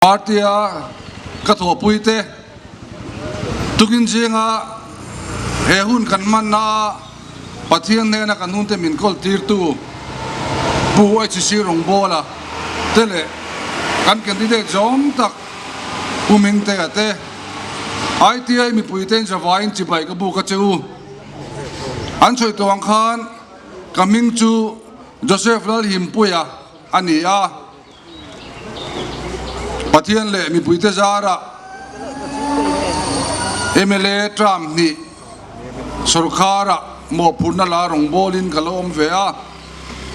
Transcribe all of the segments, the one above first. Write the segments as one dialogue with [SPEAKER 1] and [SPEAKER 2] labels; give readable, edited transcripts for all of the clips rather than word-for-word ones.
[SPEAKER 1] Party-a ka thawhpuite tukin zinga he hun kan hmanna Pathian hnena kan hunte min kawl tirtu Pu HC Rawngbawla te leh kan candidate zawng tak Pu Mingtea te ITI mipuite'n zavaiin chibai ka buk a che u. An sawi tawh ang khan ka hming chu Joseph Lalhimpuia a ni a. Pathian leh mipuite zarah mla term hnih sawrkharah mawhphurhna la rawngbawlin ka lo awm ve a,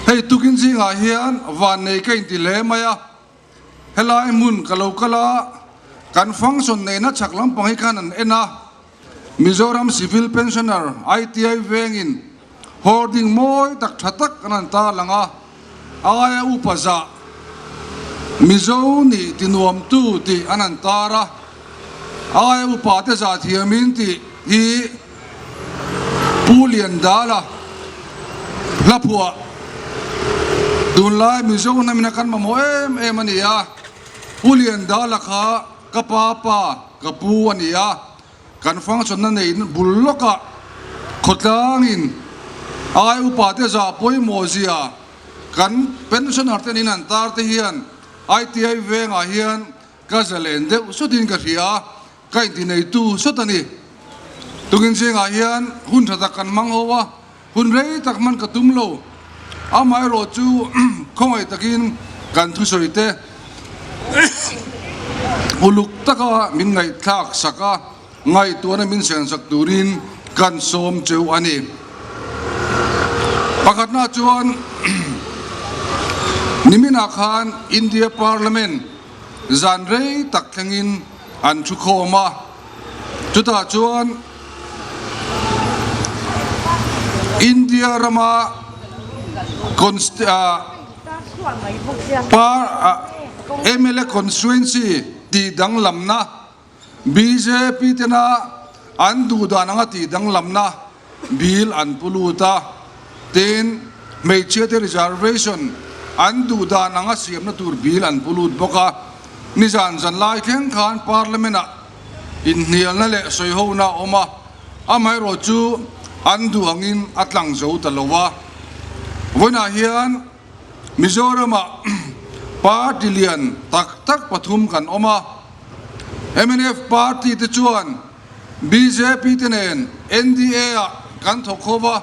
[SPEAKER 1] hei tukin zingah hian vannei ka inti hle mai a, helai hmun ka lo kal a, kan function neihna chhak lampang hi khan an en a, Mizoram Civil Pensioner ITI vengin hoarding mawi tak tha tak an han tarlang a, aia upa zah Mizo nih tinuamtu tih an han tar a, aia upa te zah thiamin tih hi Pu Liandala hlaphuah tunlai Mizo hnamina kan mamawh em em a ni a, Pu Liandala kha Ka pa pa, ka pu a ni a, kan function-na neiin bul lawkah khawtlangin ai upa te zah pawimawh zia kan pensioner ten in an tar te hian ITI vengah hian ka zalen deuh sawtin ka hria a, ka inti neitu sawt a ni. Tukin zingah hian hun tha tak kan hmang ho a, hun rei tak hman ka tum lo. Amaherawh chu khawngaih takin kan thusawi te uluk taka min ngaihthlak sak a, ngaihtuahna min sensak turin kan sawm cheu a ni. Pakhatna chuan niminah khan India Parliament zan rei tak thlengin an thukhawm a, chutah chuan India rama mla constituency tih danglamna bjp tena an duh dan anga tih danglamna bill an pu lut a, tin hmeichhia te reservation an duh dan anga siamna tur bill an pu lut bawk a, nizan zan lai thleng khan parliament ah inhnialna leh sawihona a awm a, amaherawh chu an duh angin a tlang zo ta lo a. Vawiinah hian Mizoramah party lian tak tak pathum kan awm a, mnf party te chuan bjp te nen NDA ah kan thawk ho va,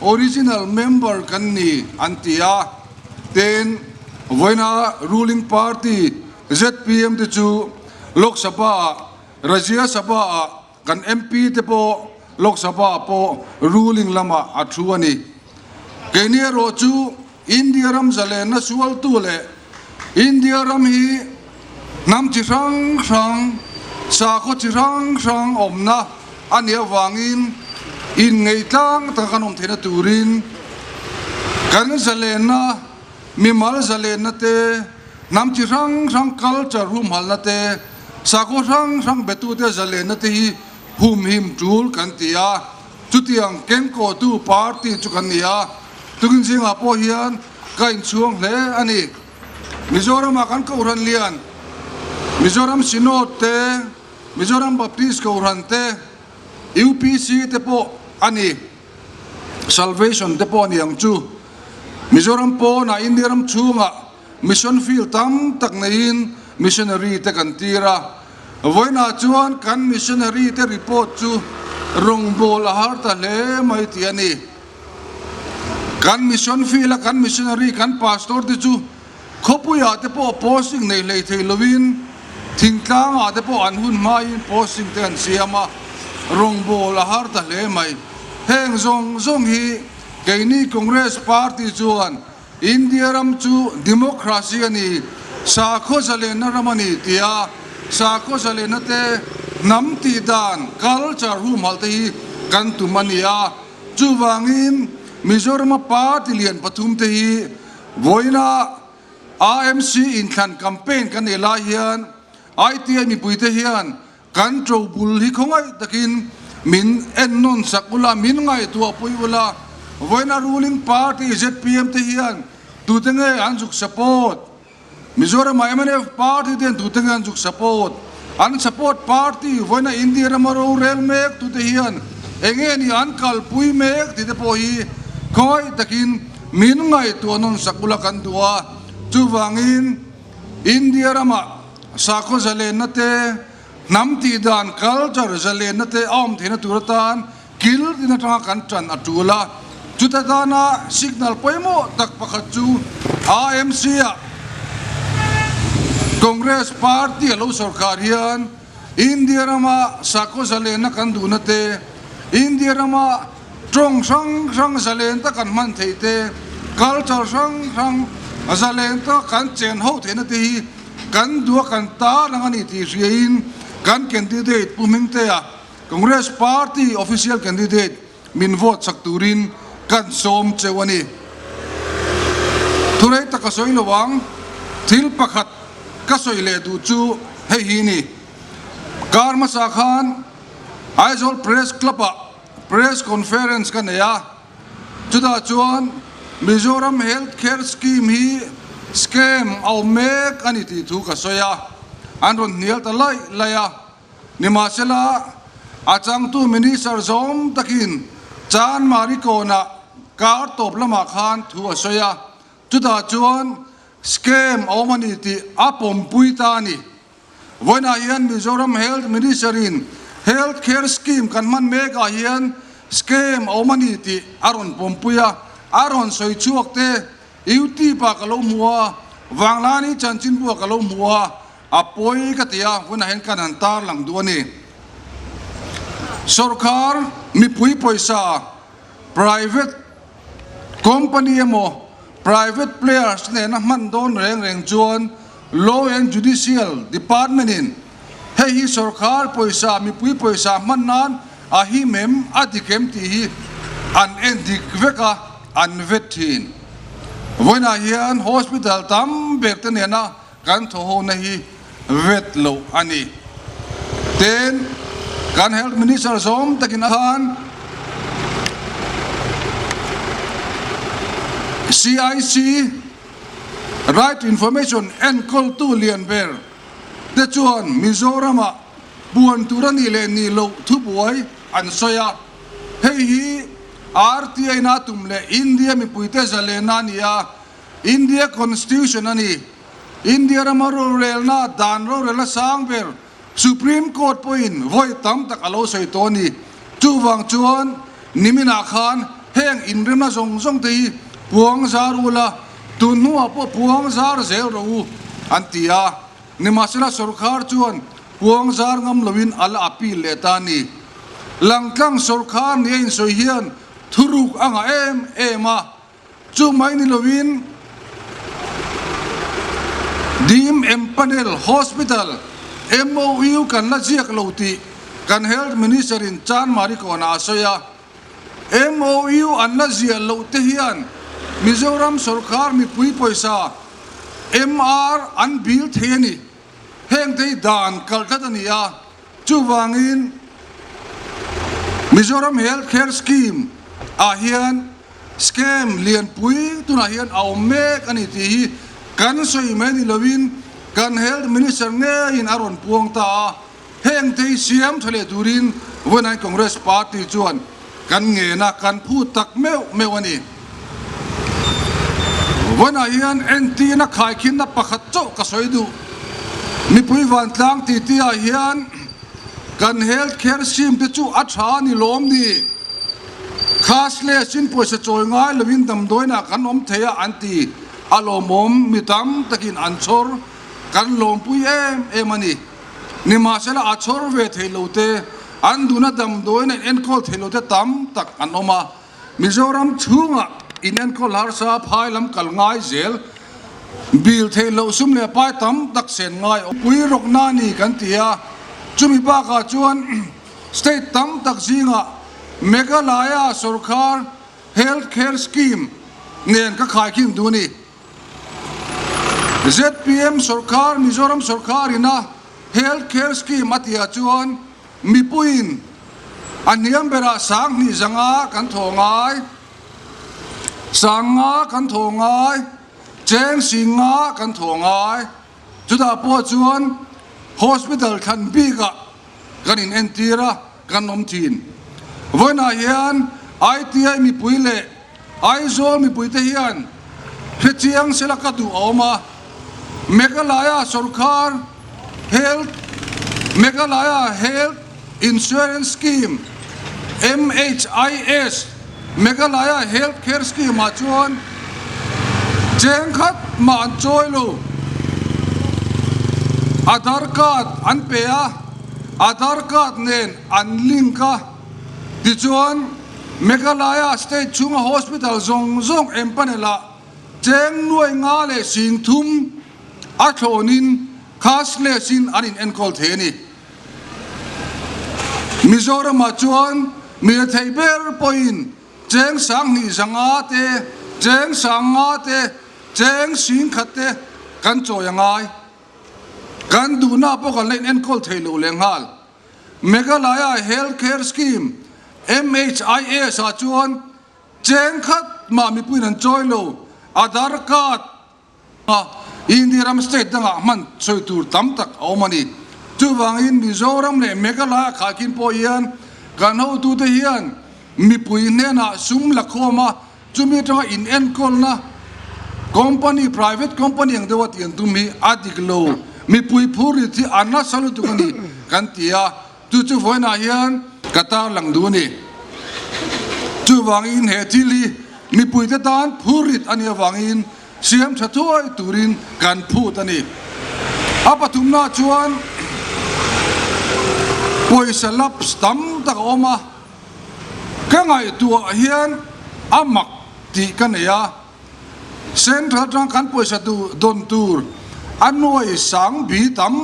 [SPEAKER 1] original member kan ni an ti a, tin vawiina ruling party zpm te chu Lok Sabha ah Rajya Sabha ah kan MP te pawh Lok Sabha ah pawh ruling lamah a thu a ni. Keini erawh chu India ram zalenna sualtu leh India ram hi hnam chi hrang hrang, sakhaw chi hrang hrang awmna a nih avangin inngeih tlang taka kan awm theihna turin kan zalenna, mimal zalenna te, hnam chi hrang hrang culture humhalna te, sakhaw hrang hrang betute zalenna te hi humhim tul kan ti a. Chutiang kengkawhtu party chu kan ni a, tukin zingah pawh hian ka inchhuang hle a ni. Mizoramah kan Kohhran lian, Mizoram Synod te, Mizoram Baptist Kohhran te, UPC te pawh a ni, Salvation te pawh a ni ang chu. Mizoram pawnah India ram chhungah Mission field tam tak neiin missionary te kan tir a, vawiinah chuan kan missionary te report chu rawngbâwl a har ta hle mai tih a ni. Kan mission field a kan missionary kan pastor te chu khawpuiah te pawh posting nei hlei thei lovin thingtlangah te pawh an hun hmain posting te an siam a, rawngbâwl a har ta hle mai. Heng zawng zawng hi keini Congress party chuan India ram chu democracy a ni, sakhaw zalenna ram a ni tia sakhaw zalenna te hnam tih dan, culture, humhalh te hi kan tum a ni a. Chuvangin Mizorama party lian pathum te hi vawiina AMC inthlan campaign kan neih lai hian ITI mipuite hian Kan to bul hi khawngaih takin min en nawn sak ula, min ngaihtuah pui ula, vawiina ruling party zpm te hian tute nge an zuk support? Mizoramah mnf party ten tute nge an zuk support? An support party vawiina India rama rorel mek tute hian enge ni an kalpui mek tih te pawh hi khawngaih takin min ngaihtuah nawn sak ula kan duh a. Chuvangin India ramah sakhaw zalenna te, hnam tih dan culture zalenna te a awm theihna tur atan Kil tin atanga kan tan a tul a, chuta tana signal pawimawh tak pakhat chu AMC-ah Congress party a lo sorkar hian India rama sakhaw zalenna kan duhna te, India rama tawng hrang hrang zalen tak kan hman theih te, culture hrang hrang zalen tak kan chen ho theihna te hi kan duh a kan tarlang a ni tih hriain kan candidate Pu Hmingtea Congress Party official candidate min vote chak turin kan sawm cheu a ni. Thurei tak ka sawi lo ang, thil pakhat ka sawi leh duh chu hei hi ni. Kar hmasa khan Aizawl Press Club-ah press conference ka nei a, chutah chuan Mizoram Health Care Scheme hi scam a awm mek a ni tih thu ka sawi a, an rawn hnial ta laih laih a. Nimahsela, a changtu Minister zawm takin Chanmari kawnah kar tawp lamah khan thu a sawi a, chutah chuan scam a awm a ni tih a pawmpui ta a ni. Vawiinah hian Mizoram Health Minister-in Health Care Scheme kan hman mekah hian scam a awm a ni tih a rawn pawmpui a, a rawn sawi chhuak te YouTube-ah ka lo hmu a, Vanglani chanchinbuah ka lo hmu a, A pawi ka ti a, hunah hian kan han tar lang duh a ni. Sorkar mipui pawisa private company emaw private players nena hman dawn reng reng chuan Law and Judicial Department in hei hi sorkar pawisa mipui pawisa hman nan a him em a dik em tih hi an en dik vek a, an vet thin. Vawiinah hian hospital tam ber te nena Kan thawhona hi vet loh a ni. Tin, kan Health Minister zawm takin a khan CIC, Right to Information enkawltu lian ber te chuan Mizoramah puan tur a nih leh nih loh thubuai an sawi a. Hei hi RTI-na tum leh India mipuite zalenna a ni a. India Constitution a ni. India rama rorelna dan rorelna sang ber Supreme Court pawhin vawi tam tak a lo sawi tawh a ni. Chuvang chuan niminah khan heng inremna zawng zawng te hi puang zar ula, tun hnuah pawh puang zar zel rawh u an ti a. Nimahsela sorkar chuan puang zar ngam loin a la appeal leh ta a ni. Langtlang sorkar ni a insawi hian thuruk a ngah em em a. Chu mai ni lovin Dim Empanel Hospital MOU kan la ziak lo tih kan Health Minister in Chanmari kawnah a sawi a. MOU an la ziah loh te hian Mizoram sorkar mipui pawisa MR an bil thei a ni. Heng te hi dan kalh tlat a ni a, chuvangin Mizoram Health Care Scheme ah hian Scam lianpui tunah hian a awm mek a ni tih hi kan sawi mai ni lovin kan Health Minister ngeiin a rawn puang ta a, heng te hi siam tha leh turin vawiin Congress Party chuan kan ngen a, kan phut tak meuh meuh a ni. Vawiinah hian entirna khaikhinna pakhat chauh ka sawi duh. Mipui vantlang titi-ah hian kan Health Care Scheme te chu a tha a ni lawm ni? Cashless in pawisa chawi ngai lovin damdawiinah kan awm thei a an ti. A lawmawm mi tam takin an chhawr kan lawmpui em em a ni. Nimahsela a chhawr ve thei lo te, an duhna damdawiin an enkawl thei lo te tam tak an awm a. Mizoram chhungah inenkawl harsa phai lam kal ngai zel, bil theih loh sum leh pai tam tak sen ngai awm. Pui rawkna a ni kan ti a, chumi bakah chuan State tam tak zingah Meghalaya sorkar Health Care Scheme nen ka khaikhin duh a ni. Zpm sorkar Mizoram sorkarin a Health Care Scheme a tihah chuan mipuiin a hniam berah 2000 zanga kan thaw ngai, 5000 kan thaw ngai. Cheng 50 kan thawh ngai. Chutah pawh chuan hospital thlan bikah kan in entir a, kan awm thin. Vawiinah hian ITI mipui leh Aizawl mipuite hian hrechiang sela ka duh a awm a, Meghalaya sorkar Health Meghalaya Health Insurance Scheme, MHIS, Meghalaya Health Care Scheme ah chuan cheng khat mah an chawi lo. Aadhaar card an pe a, Aadhaar card nen an link a, tichuan Meghalaya state chhunga hospital zawng zawng empanel ah cheng nuai nga leh 30,000 a thlawnin cashless in an in enkawl thei a ni. Mizoramah chuan mi rethei ber pawhin cheng 2500 te, cheng 5000 te, cheng 10,000 te kan chawi a ngai. Kan duhna pawh kan la in enkawl thei lo lehnghal. Meghalaya Health Care Scheme, MHIS, ah chuan cheng khat mah mipuiin an chawi lo, Aadhaar card, A, India ram state dangah hman sawi tur tam tak a awm a ni. Chuvangin Mizoram leh Meghalaya khaikhin pawh hian kan hotute hian mipui hnenah sum la khawm a, chumi atanga inenkawlna company, private company ang deuha tih an tum hi a dik lo. Mipui phurrit hi a nasa lutuk a ni kan ti a. Chu chu vawiinah hian ka tarlang duh a ni. Chuvangin he thil hi mipuite tan phurrit a nih avangin siam tha thuai turin kan phut a ni. A pathumna chuan pawisa lapse tam tak a awm a, ka ngaihtuah hian a mak tih ka nei a. Central atang kan pawisa duh dawn tur a nuai sang bi tam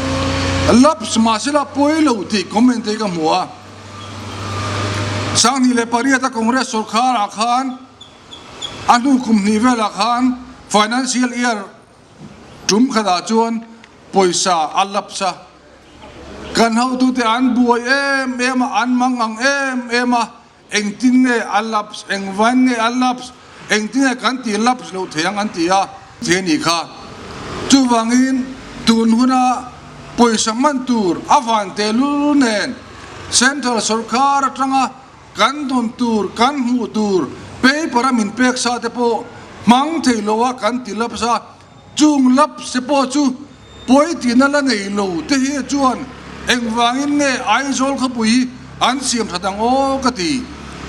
[SPEAKER 1] lapse mahsela pawi lo tih comment te hi ka hmu a. 2008 a Congress sorkar ah khan a hnu kum hnih velah khan financial year tum khatah chuan pawisa a lapse a. Kan hotute an buai em em a, an mang ang em em a. Engtin nge a lapse, engvain nge a lapse, engtin nge kan tih lapse loh thei ang an ti a. Thei a nih kha. Chuvangin tun huna pawisa hman tur a van tehlul nen Central sawrkar atanga kan dawn tur, kan hmuh tur paper a min pek sa te pawh hmang thei lo a kan ti lapse a. Chung lapse pawh chu pawi tihna la nei lo te hi chuan engvangin nge Aizawl khawpui hi an siam that ang aw ka ti.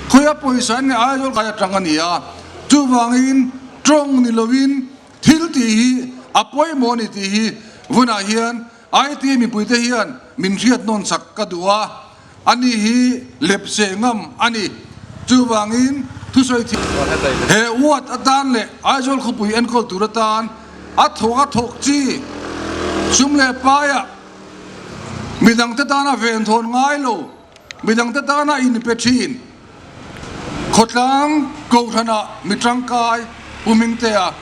[SPEAKER 1] Khawia pawisa in nge Aizawl kai atang a ni a, chuvangin tawng ni lovin thil tih hi a pawimawh a ni tih hi vunah hian IT mipuite hian min hriat nawn chak ka duh a. Ani hi lepse ngam a ni. Chuvangin thusawi thil he ward atan leh Aizawl khawpui enkawl tur atan a thawk a thawk chi sum leh paiah midangte tana venthawn ngai lo, midangte tana inpe thin khawtlang kohhranah mi tangkai Pu Hmingtea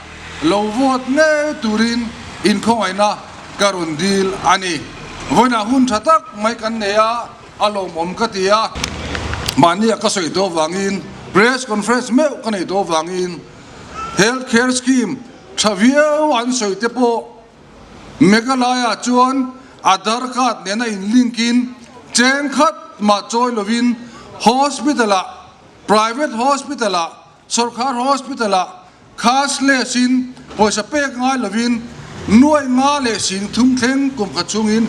[SPEAKER 1] lo vote ngei turin inkhawngaihna ka rawn dil a ni. Vawiinah hun tha tak mai kan nei a, a lawmawm ka ti a. Mahnia ka sawi tawh avangin, press conference meuh ka nei tawh avangin health care scheme tha viau an sawi te pawh Meghalaya chuan Aadhaar card nena in link in cheng khat mah chawi lovin hospital ah, private hospital ah, Sorkar hospital ah cashless in pawisa pek ngai lovin 50,000 thleng kum khat chungin.